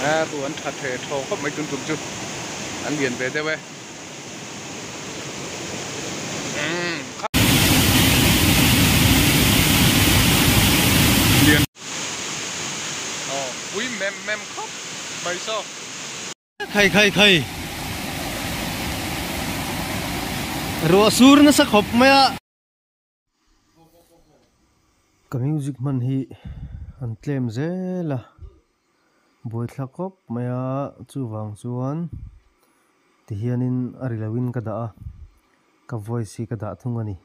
A khu an tha the thaw khawp mai tun tum chu an lian ve deuh e. Lian aw pui mem mem khawp mai saw. Khai khai khai. Ruah sur nasa khawp mai a. Ka music hman hi an tlem zel a, buaithla khawp mai a, chuvang chuan tihianin a ri loin ka dah a, ka voice hi ka dah thung a ni.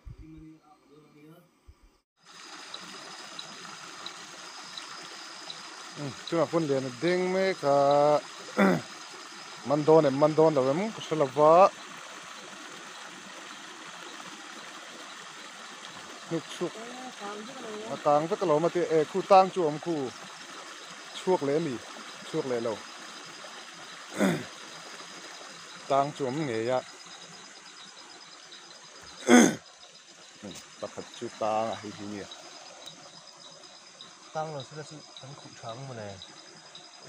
Chungah pawn lian a ding mek a, man dawn em man dawn lo em ka hre lo va. Hnuk chhuak a tang vek alawm a tia e khu tang chu a awm khu chhuak leh ami chhuak leh lo tang chu a awm ngei a pakhat chu tang a hei hi nia. Tang lo sela chu kan khuh tha ang mawle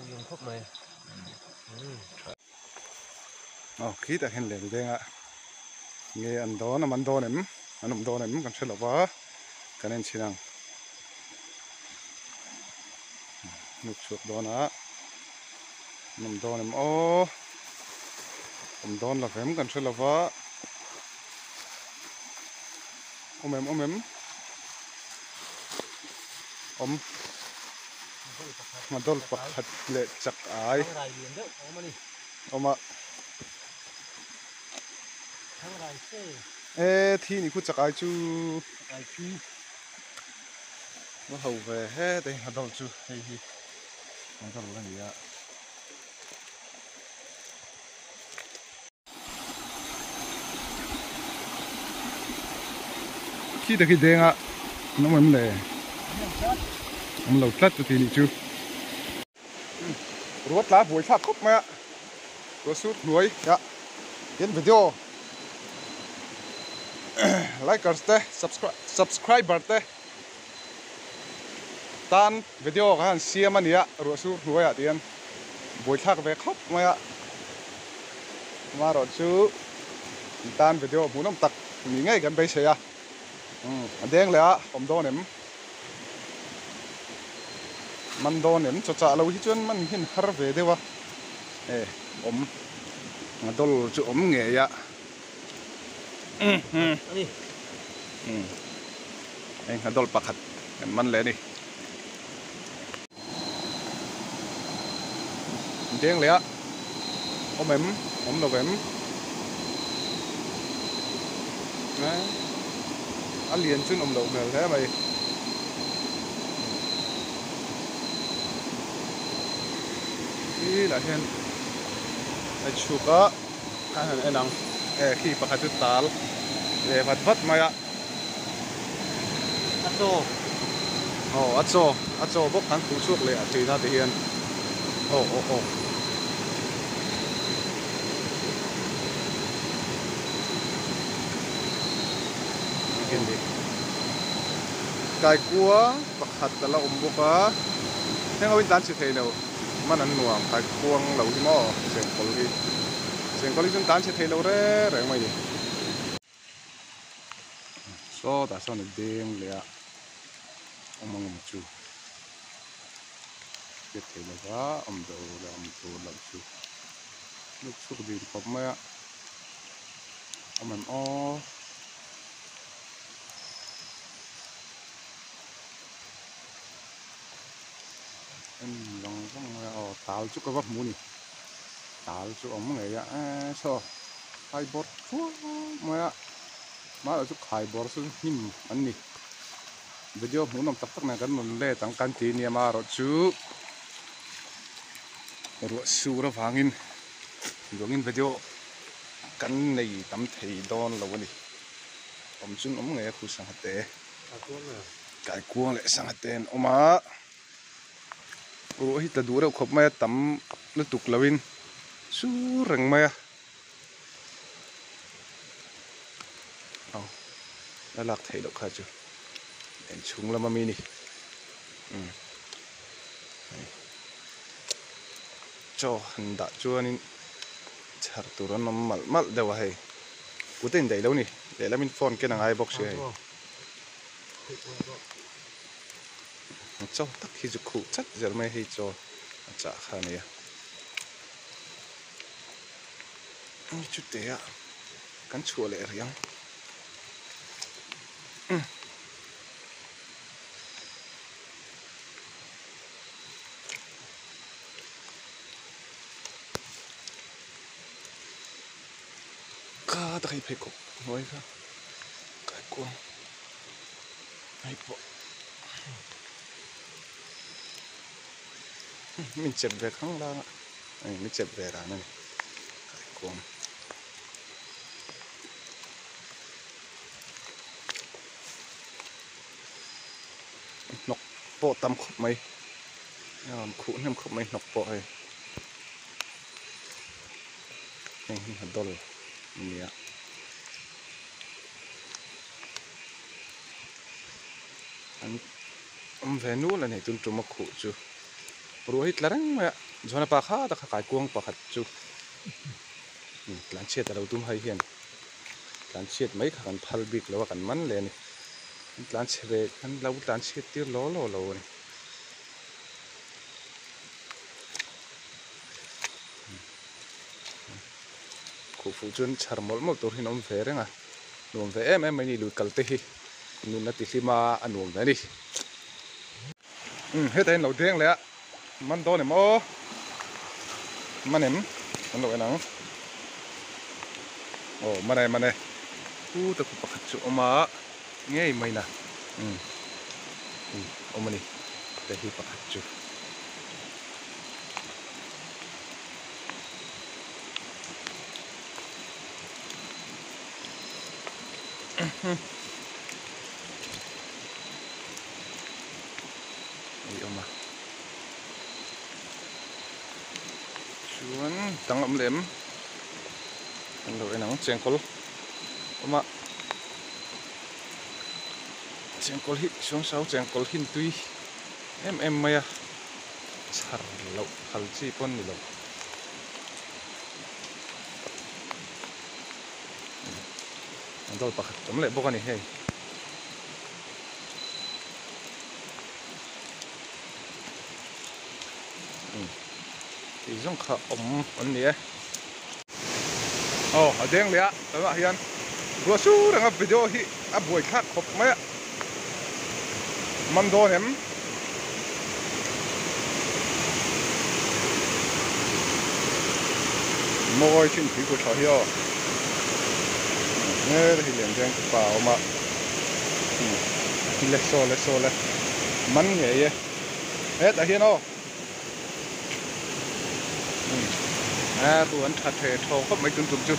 ui awm khawp mai. Aw khitah hian lem denga nge an dawn a man dawn em an awm dawn em kan hre lo va kan en chhin ang hnuk chhuak dawn a an awm dawn em aw awm dawn lo vem kan hre lo va awm em awm em awm Ngadawl pakhat leh chak ai awm a e thi ni khu chak ai chu va ho ve het a ngadawl chu hei hi ngadawl a ni a. Khi te khi deng a an awm em le awm lo tlat chu ti nih chu ruat la buai thlak khawp mai a ruah sur hnuai a hian video likers te subscriber te tan video ka han siam a nia ruah sur hnuai ah tihian buai thlak ve khawp mai a amaherawh chu an tan video hmuhnawm tak ni ngei kan beisei a umm a deng leh a awm dawn em man dawn em chaw chah lo hi chuan man hian har ve deuh a e awm a dawl chu awm ngei a umm hei a dawl pakhat kan man leh a ni. Deng leh a awm em awm lo em a lian chu an awm loh hmel hle mai khi lah hian a chhuk a a han en ang e khi pakhat chu tal ve vat vat mai a. A chaw. Aw a chaw a chaw bawk kan khuh chhuak leh a thin a ti hian aw aw aw. Kaikuang pakhat a la awm bawk a heng ho in tlan chhe thei lo man an nuam kaikuang lo hi maw chengkawl hi chengkawl hi chuan tlan chhe thei lo reng reng mai ni. Sawtah sawn a deng leh a awm ang awm chu hriat theih lo va awm tur leh awm tur loh chu luk chhuk ding khawp mai a awm em aw. En vang vang mai a aw tal chu ka va hmu a ni tal chu a awm ngei a eee saw. Khai bawr thuau mai a mahlo chu khai bawr chu hnim an ni video hmuh nawm tak tak nen kan rawn let ang kan ti nia marawh chu ruah sur avangin duangin video kan nei tam thei dawn lo a ni awm chu an awm ngei a khu sangha te kaikuang leh sangha te an awm a ruah hi tla duh reuh khawp mai a tam lutuk loin sur reng mai a. Aw la lak theih loh kha chu inchhung lam ami ni umm hei. Chaw han dah chuanin chhar tur an awm malh malh deuh a hei. Kut a indaih lo ni. Lehlamin phone ken a ngai bawk si hei. Chaw tak hi chu khuh chat zel mai hei chaw a chah kha a nia. Hei chu teh a kan chhuah leh rih ang. Kha ta hei pheikhawk hnuai kha kaikuang hei pawh min chep ve khang lang a hei min chep ve ran a ni kaikuang. Hnawk pawh tam khawp mai a rawn khuh hnem khawp mai hnawk pawh hei heng hi hnadawl a ni a an awm ve nual a ni tun tum a khuh chu ruah hi tla reng mai a chuan a pa kha tak kha kaikuang pakhat chu tlanchhiat a lo tum hai hian tlanchhiat mai kha kan phal bik lo a kan man leh a ni. An tlan chhe ve an lo tlan chhiat tir law law lo a ni. Khuh fuh chuan chhar mawlh mawlh tur hi an awm ve reng a, nuam ve em em mai ni lui kal te hi nun a ti hlim a a nuam ve a ni. Umm hetah hian lo deng leh a man dawn em aw man em an lo en ang aw man e man e pu te khu pakhat chu awm a ngei mai na umm hei awm a ni te hi pakhat chu. Hei awm a chuan dang awm lem an lo en ang chengkawl awm a chengkawl hi suang sau chengkawl hi tui em em mai a chhar loh phal chi pawh a ni lo. Dawr pakhat awm leh bawk a ni hei. Tih zawng kha awm an ni e. Aw a deng leh a tunah hian ruah sur anga video hi a buai thlak khawp mai a. Man dawn em? Mawi thin pui ku tha hi aw. Hmel hi lian deng pa a awm a. Le saw le saw le man ngei e. Hetah hian aw. A tu an tha the thaw khawp mai tun tum chu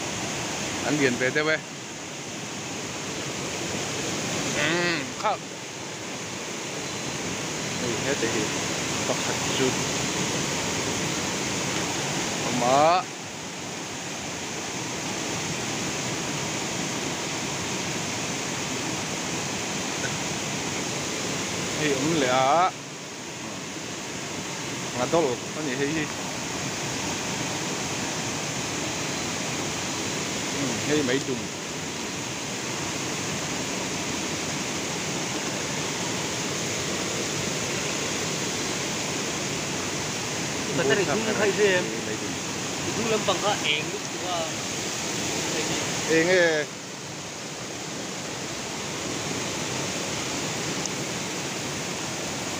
an lian ve deuh e. Kha hei hete hi pakhat chu awm a. Hei awm leh a nga dawl a ni hei hi hei mai dum. Battery hnung kha i hre em? I hnung lampang kha eng lutuk a Eng e.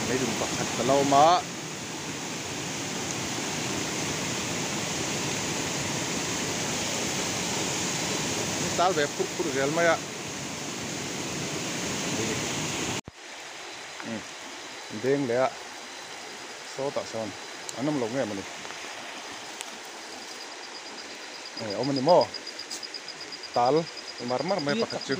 Meidum pakhat ka lo awm a. Tal ve phur phur zel mai a. Deng leh a sawtah sawn an awm lo nge mawni eh awm a ni maw tal mar mar mai pakhat chu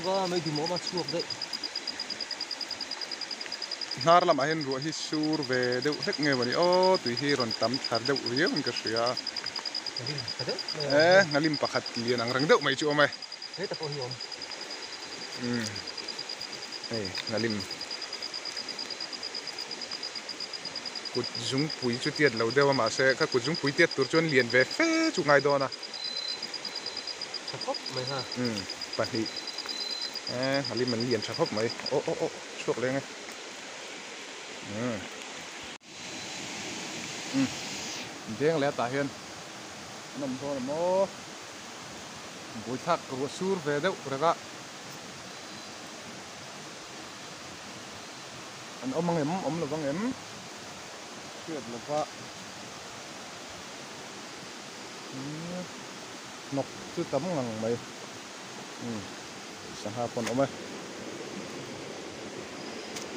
hnar lamah hian ruah hi sur ve deuh hlek nge mawni aw tui hi rawn tam thar deuh riau in ka hria eh nghalim pakhat lian ang reng deuh mai chu awm e. Umm hei nghalim. Kut zungpui chu tiat lo deuh a mahse ka kut zungpui tiat tur chuan lian ve fe chu ngai dawn a. Tha khawp mai ha. Umm pahnih eh nghalim an lian tha khawp mai aw aw aw chhuak leng e umm umm deng leh atah hian an awm dawn em aw buaithlak ruah sur ve deuh reng a. An awm ang em? Awm lo vang em? Hriat lo va. Hnawk chu tam ngang mai. Sangha pawh an awm e.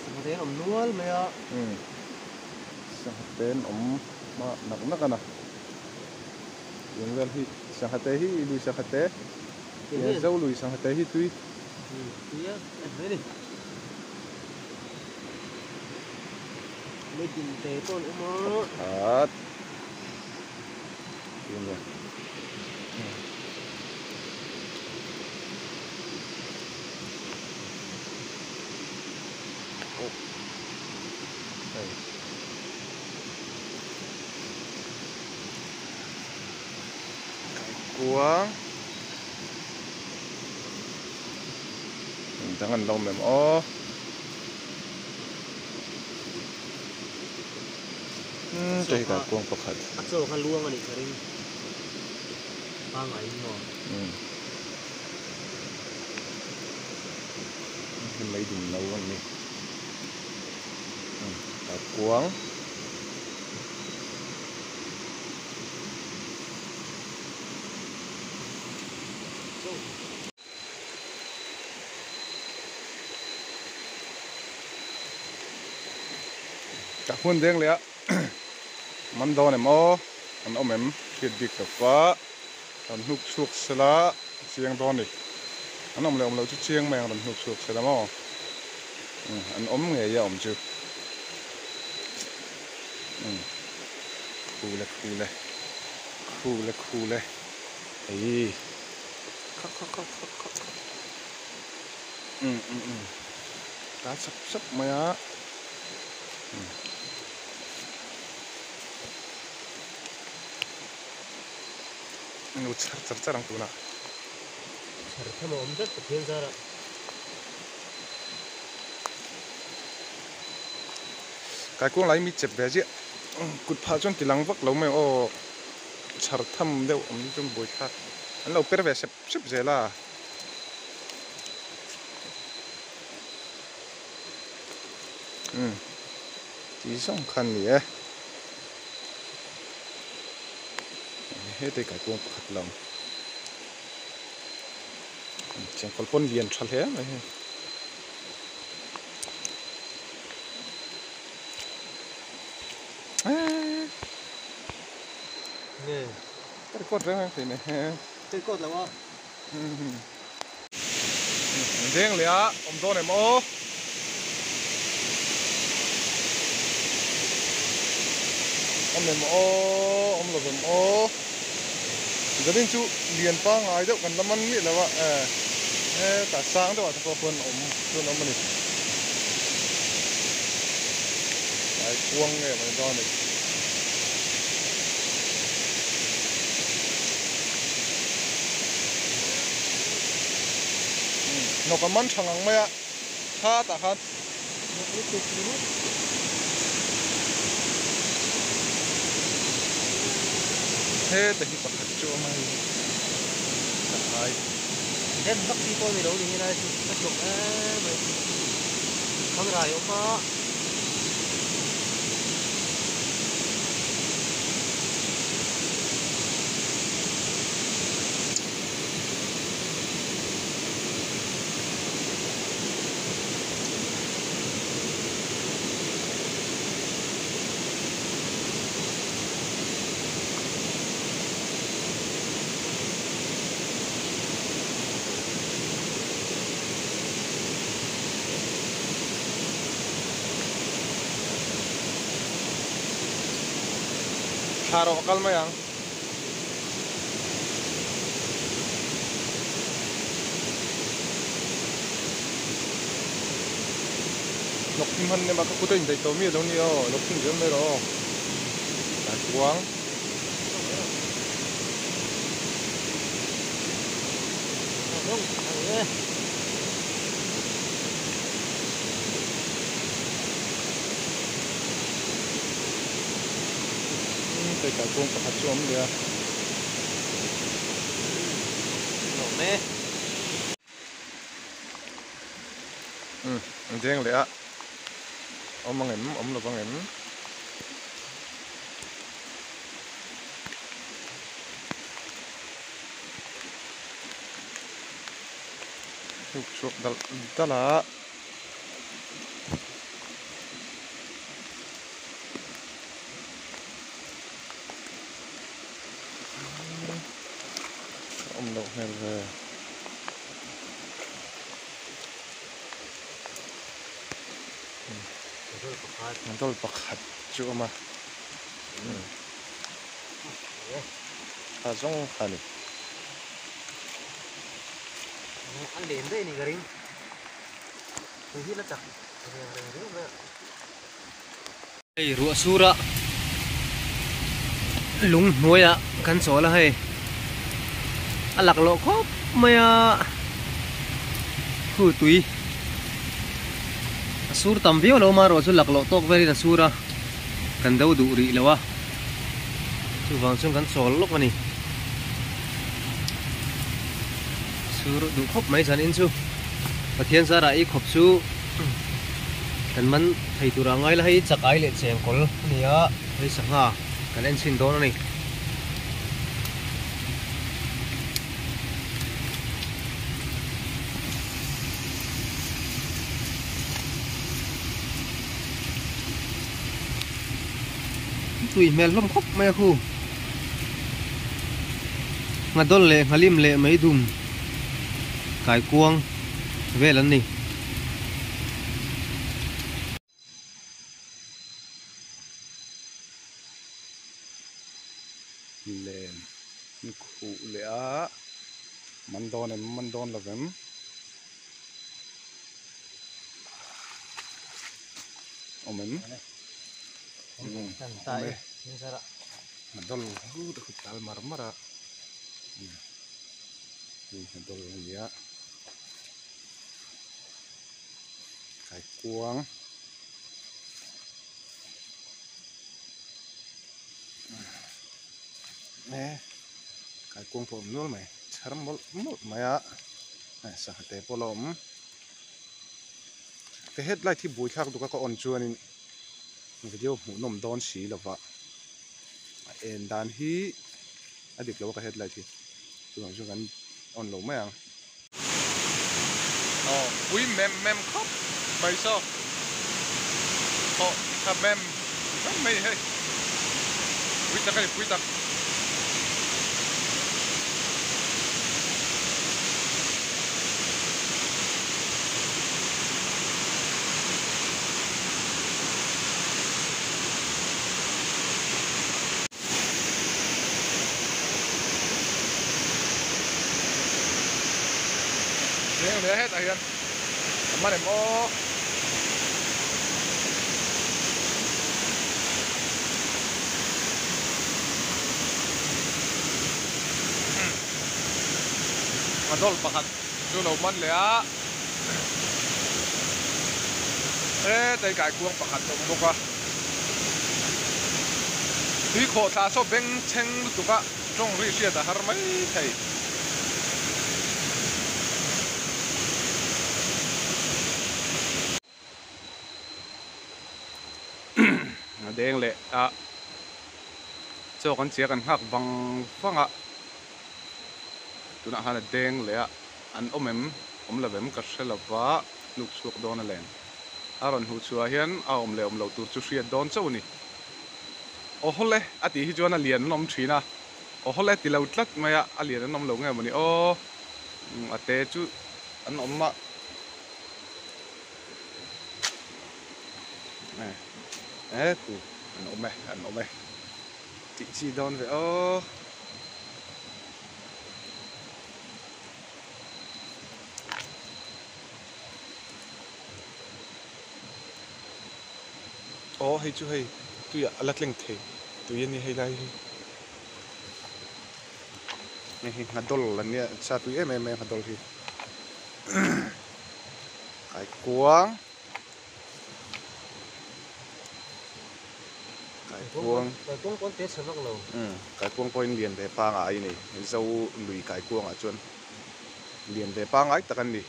Sangha te an awm nual mai a. Sangha te an awm hma nak nak a na. Tiang vel hi sangha te hi lui sangha te. Zo lui sangha te hi tui. Tui a en mai a ni. Mai din te pawh an awm a. Pakhat. Tui a nia. Oh. Hei. Kuang. Dang an lo mem aw. Umm chei kai kuang pakhat. A chaw kha luang a nih ka ring. Pangai in maw. Umm. Hei mai dum no an ni. Umm kai kuang. Ka hun deng leh a man dawn em aw an awm em hriat bik lo va rawn hnuk chhuak sela chiang dawn a ni an awm leh awm loh chu chiang mai ang rawn hnuk chhuak sela maw an awm ngei a awm chu khu le khu le khu le khu le hei. Kha kha kha kha kha kha um um um ta sap sap mai a um lo chhar char char ang tunah chhar tham a awm tlat Pathian zarah Kaikuang lai mi chep ve ziah kut phah chuan ti lang vak lo mai aw chhar tham deuh awm chu buaithlak. An lo per ve sep sep zel a. Umm ti zawng kha an ni e. Hete kaikuang pakhat lo. Chengkawl pawn lian tha hle mai hei. Eee. Nge. Ka record reng reng thei nei he. Ka record lo a. Deng leh a awm dawn em aw. Awm em aw awm lo vem aw. Zanin chu lian pangngai deuh kan la man miah lo a e hetah sang deuh ah te pawh khuan awm chuan awm a ni. Tlai kuang nge mai dawn a ni. Hnawk a man tha ngang mai a kha tah khan. Heta hi pakhat chu a awm a hei ka hai. Den vak chi pawh ni lo ni helai chu a hnawk em mai thangrai a awm a. Thla rawh a kal mai ang. Hnawk. Hman nem a ka kut a indaih tawh miah lo nia aw, lo phun zel mai rawh aw. Tlai kuang. Hei tlai kuang pakhat chu a awm leh a. Umm an deng leh a awm ang em awm lo vang em. Hnuk chhuak dalh dalh a. Awm loh hmel ve. Dawr pakhat chu a awm a tha zawng kha a ni. A len daih a ni ka ring tui hi la chak reng reng riau mai a. Hei ruah sura lung hnuaiah kan chawl a hei a laklawh khawp mai a khu tui a sur tam viau lo marawh chu laklawh tawk velin a sur a kan do duh rih lo a chuvang chuan kan chawl lawk a ni sur duh khawp mai zanin chu Pathian zarah i khawp chu. Kan man thei tur ah ngai la hei chak ai leh cheng kawl a ni a hei sangha kan en chhin dawn a ni. Tui hmel hlawm khawp mai a khu nghadawl leh nghalim leh meidum kaikuang vel an ni. Len an khuh leh a, man dawn em man dawn lo vem. Awm em? Awm e. A dawl hut a khut tal mar mar a. Hei a dawl a nia. Kaikuang e kaikuang pawh a awm nual mai chhar mawlh mawlh mai a sangha te pawh a la awm ka headlight hi buaithlak duka ka on chuanin video hmuhnawm dawn si lova a en dan hi a dik lo a ka headlight hi chuvang chuan kan on lo mai ang. Aw pui mem mem khawp mai saw thawh tha mem mem mai hei pui tak a ni pui tak. Leng leh hetah hian a man em aw. A dawl pakhat chu lo man leh a hetai kaikuang pakhat a awm bawk a. Tui khawh thla saw beng chheng lutuk a tawng ri hriat a har mai thei. A deng leh a chaw kan chiah kan nghak vang vang a tunah khan a deng leh a an awm em awm lo em ka hre lo va hnuk chhuak dawn a len. A rawn hmuh chhuah hian a awm leh awm loh tur chu hriat dawn chauh a ni. Aw hawle a tih hi chuan a lian an awm thin a, aw hawle ti lo tlat mai a, a lian an awm lo nge mawni aw a te chu an awm a. E ku an awm e an awm e tih chi dawn ve aw. Aw hei chu hei tuiah a la tleng thei tui a ni hei lai hi. Hei hi nghadol an nia sa tui em em mai a nghadol hi. Kaikuang. Kaikuang. Kaikuang pawh an te chhe vak lo. Umm kaikuang pawhin lian ve pangai a ni. Zo lui kaikuangah chuan lian ve pangai tak an ni.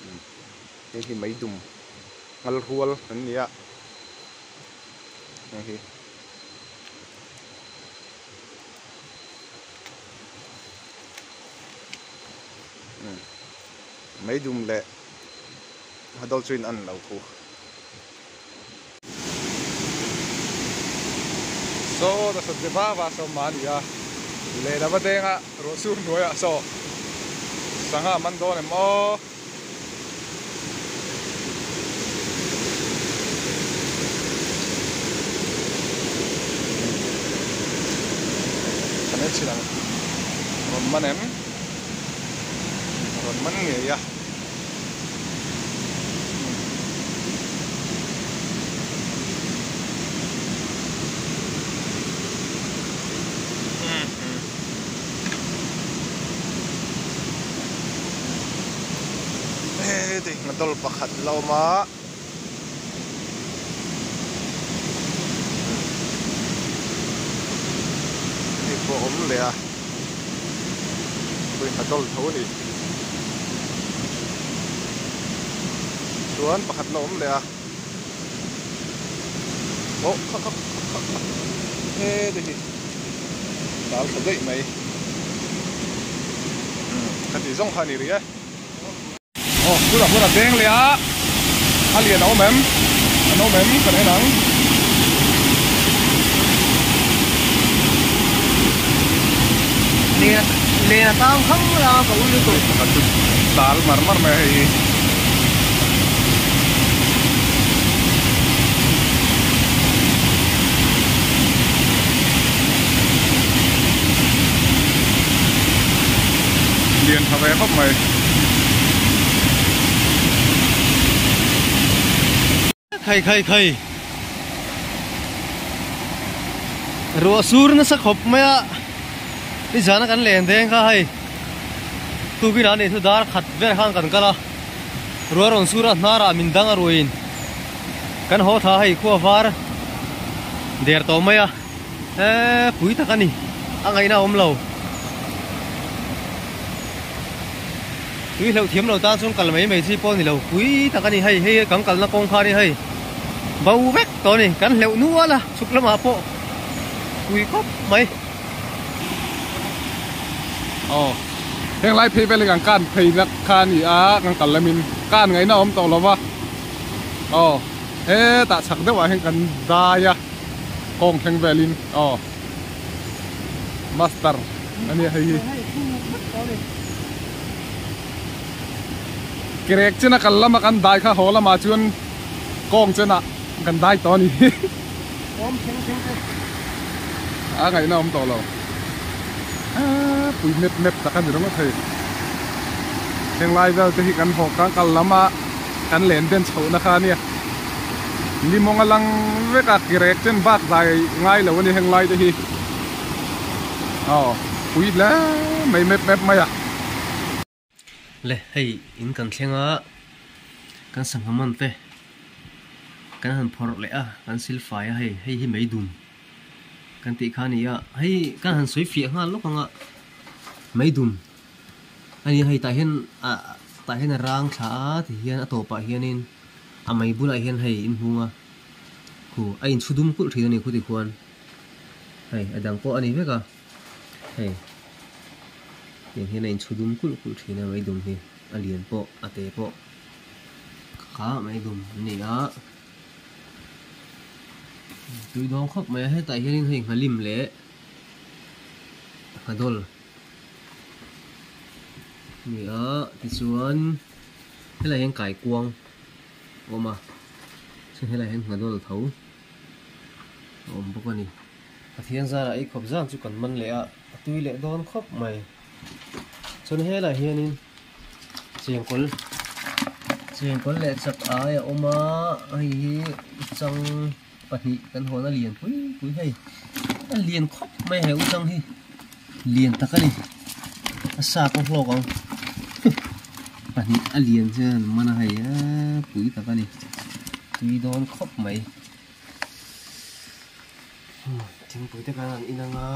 Umm hei hi meidum ngal rual an ni a hei hi. Umm meidum leh a dawt chu in an lo khu. Saw ta sawt va va saw mah a ni a, lehlam a denga ruah sur hnuaiah saw sangha a man dawn em aw. Kan en chhin ang rawn man em rawn man ngei a. Heti motor pakhat la awm a. Hei pawh a awm leh a. Pawhin a dawl tho a ni. Chuan pakhat la awm leh a. Aw kha kha kha kha kha heti hi dal tha daih mai. Umm ka tih zawng kha a ni rih e. Aw tunah khuan a deng leh a a lian a awm em an awm em kan en ang. Len len a tang khang la ka ui lutuk. Pakhat chu tal mar mar mai a hei hi. Lian tha ve khawp mai. Khai khai khai. Ruah sur nasa khawp mai a. Ni zana kan len deng kha hei. Tukin ah nih chu dar khat vel khan kan kal a. Ruah rawn sur a hnar ah min dang a ruain. Kan haw tha hei khua var der tawh mai a. Eee pui tak a ni. A ngaihna a awm lo. Tui hleuh thiam lo tan chuan kal mai mai chi pawh a ni lo. Pui tak a ni hei. Hei kan kalna kawng kha a ni hei. Bo vek tawh a ni. Kan hleuh nual a chhuk lamah pawh pui khawp mai. Aw heng lai phei vel hi kan kan phei na kha a ni a kan kal lamin kan ngaihna a awm tawh lo va. Aw hetah chhak deuhah hian kan dai a kawng thleng velin aw master a nia hei hi kerek chena kal lama kan dai kha haw lamah chuan kawng chenah kan dai tawh a ni a ngaihna awm tawh lo pui mep mep tak a ni ringawt thei heng lai vel te hi kan haw kan kal lama kan len den chhohna kha a nia ni mawng a lang vek a kirek chen bak zai ngai lo a ni heng lai te hi aw pui hle mai mep mep mai a. Le hei in kan thleng a kan sangha man te kan han phawrh leh a kan silfai a hei hei hi meidum kan tih kha a ni a hei kan han sawi fiah nghal lawk ang a meidum a ni a hei tah hian ah tah hian a rang thla a ti hian a tawpah hianin a mei bulah hian hei in hung a khu a inchhu dum kulh thin a ni khuti khuan hei a dang pawh a ni vek a hei tiang hian a inchhu dum kulh kulh thin a meidum hi a lian pawh a te pawh kha meidum an ni a tui dawng khawp mai a hetah hianin hei nghalim leh nghadawl. Ni a tichuan helaiah hian kaikuang a awm a chuan helaiah hian nghadawl tho a awm bawk a ni. Pathian zarah ei khawp zan chu kan man leh a a tui leh dawn khawp mai chuan helaiah hianin chengkawl. Chengkawl leh chak ai a awm a hei hi uchang pahnih kan hawn a lian pui pui hei a lian khawp mai he uchang hi lian tak a ni a sa pawh hlawk ang pahnih a lian chuan an man a hei eee pui tak a ni tui dawn khawp mai thingpui te kan han in ang a.